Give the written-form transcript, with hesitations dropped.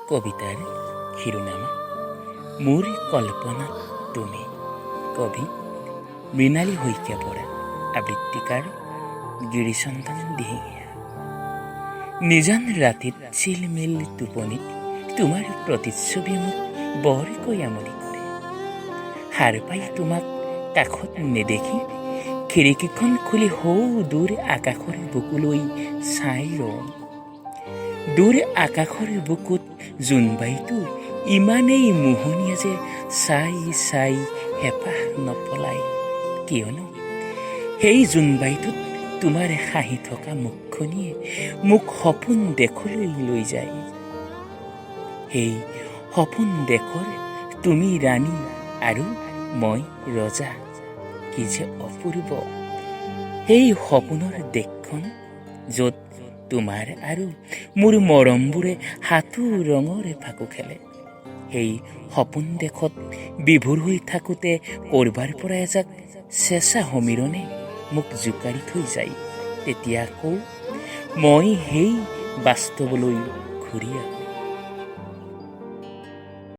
কবিতাৰ শিৰোনামা মোৰ কল্পনাত তুমি। কবি মৃণালী শইকীয়া বৰা, আবৃত্তিকাৰ গিৰিচন্দন দিহিঙীয়া। নিজান ৰাতিত চিলমিল টোপনিত তোমাৰ প্ৰতিচ্ছবি মোক বৰকৈ আমনি কৰে। সাৰ পাই তোমাক কাষত নেদেখি খিৰিকীখন খুলি সৌ দূৰ আকাশৰ বুকুলৈ চাই ৰওঁ। দূৰ আকাশৰ বুকুত জোনবাইটো ইমানেই মোহনীয়া যে চাই চাই হেঁপাহ নপলায়, কিয়নো সেই জোনবাইটোত তোমাৰ হাঁহি থকা মুখখনিয়ে মোক সপোন দেশলৈ লৈ যায়। সেই সপোন দেশৰ তুমি ৰাণী আৰু মই ৰজা। কি যে অপূৰ্ব সেই সপোনৰ দেশখন, য'ত তোমাৰ আৰু মোৰ মৰমবোৰে সাতো ৰঙৰে ফাকু খেলে। সেই সপোন দেশত বিভোৰ হৈ থাকোঁতে ক'ৰবাৰ পৰা এজাক চেঁচা সমীৰণে মোক জোকাৰি থৈ যায়। তেতিয়া আকৌ মই সেই বাস্তৱলৈ ঘূৰি আহোঁ।